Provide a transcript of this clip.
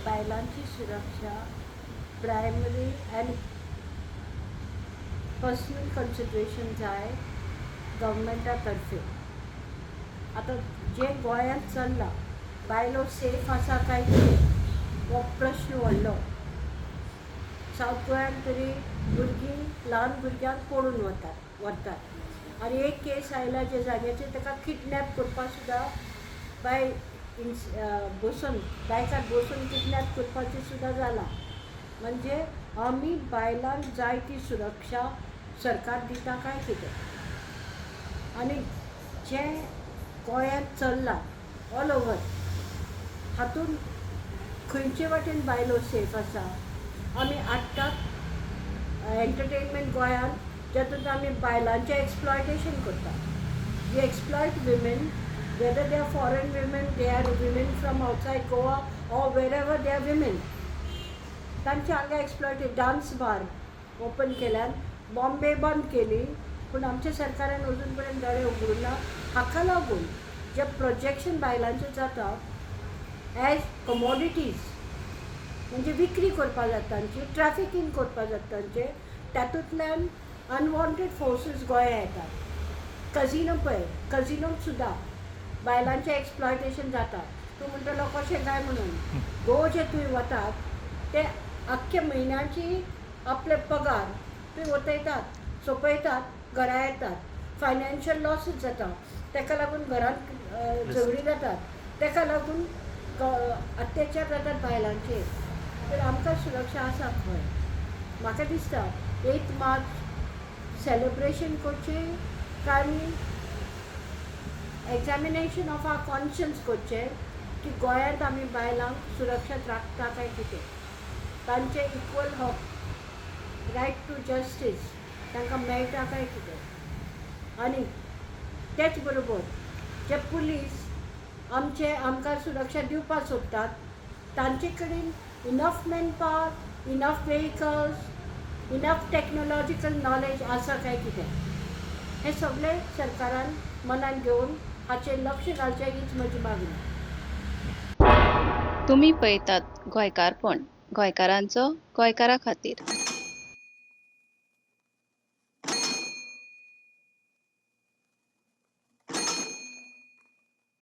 बायलांची सुरक्षा primary and personal consideration जाय गव्हर्मेंटा तर्फे. आतां जें गोंयांत चल्लां, बायलो सेफ आसा काय कितें हो प्रश्न व्हडलो. सावथ गोंयांत तरी भुरगीं, ल्हान भुरग्यांक पळून वतात, व्हरतात आनी एक केस आयला जे जाग्याचेर ताका किडनॅप करपाक सुद्दां, बाय इन्स बसून, बायकार बसून किडनॅप करपाचें सुद्दां जालां. म्हणजे आमी बायलांक जाय ती सुरक्षा सरकार दिता काय कितें? आनी जें गोंयांत चल्लां ऑल ओवर, हातूंत खंयचे वाटेन बायलो सेफ आसा? आमी हाडटात एंटरटेनमेंट गोंयांत, जातूंत आमी बायलांचें एक्सप्लॉयटेशन करता. We exploit women, whether they are foreign women, they are women from outside Goa or wherever they are women. तांचे हांगा एक्सप्लॉयटेड. डान्स बार ओपन केल्यान, बॉम्बे बंद केली, पूण आमच्या सरकारान अजून पर्यंत दोळे उगडूंक ना. हाका लागून जे प्रोजेक्शन बायलांचें जाता एज कमोडिटीज, म्हणजे विक्री करपा जाता तांची, ट्रॅफिकींग करपा जाता तांचें, तातूंतल्यान अनवॉन्टेड फोर्सीस गोंया येतात. कजिनो पळय, कजिनोत सुद्दां बायलांचें एक्सप्लॉयटेशन जाता. तूं म्हणटलो कशें काय म्हणून. गोवा जे थंय वतात ते आख्खे म्हयन्याची आपले पगार थंय वतयतात, सोंपयतात, घरा येतात. फायनान्शियल लॉसीस जाता. ताका लागून घरांत झगडीं जातात, ताका लागून अत्याचार जातात बायलांचेर. तर आमकां सुरक्षा आसा खंय? म्हाका दिसता 8 मार्च सेलिब्रेशन करचें काय आमी एग्जामिनेशन ऑफ our conscience करचें की गोंयांत आमी बायलांक सुरक्षीत राखता काय कितें? तांचे इक्वल हक, रायट टू जस्टीस तांकां मेळटा काय कितें? आनी तेच बरोबर जे पुलीस आमचे आमकां सुरक्षा दिवपाक सोदतात, तांचे कडेन enough man power, enough vehicles, enough technological knowledge आसा काय कितें? हें सगळें सरकारान मनान घेवन हाचेर लक्ष घालचें, हीच म्हजी मागणी. तुमी पळयतात गोंयकारपण, गोंयकारांचो गोंयकारा खातीर.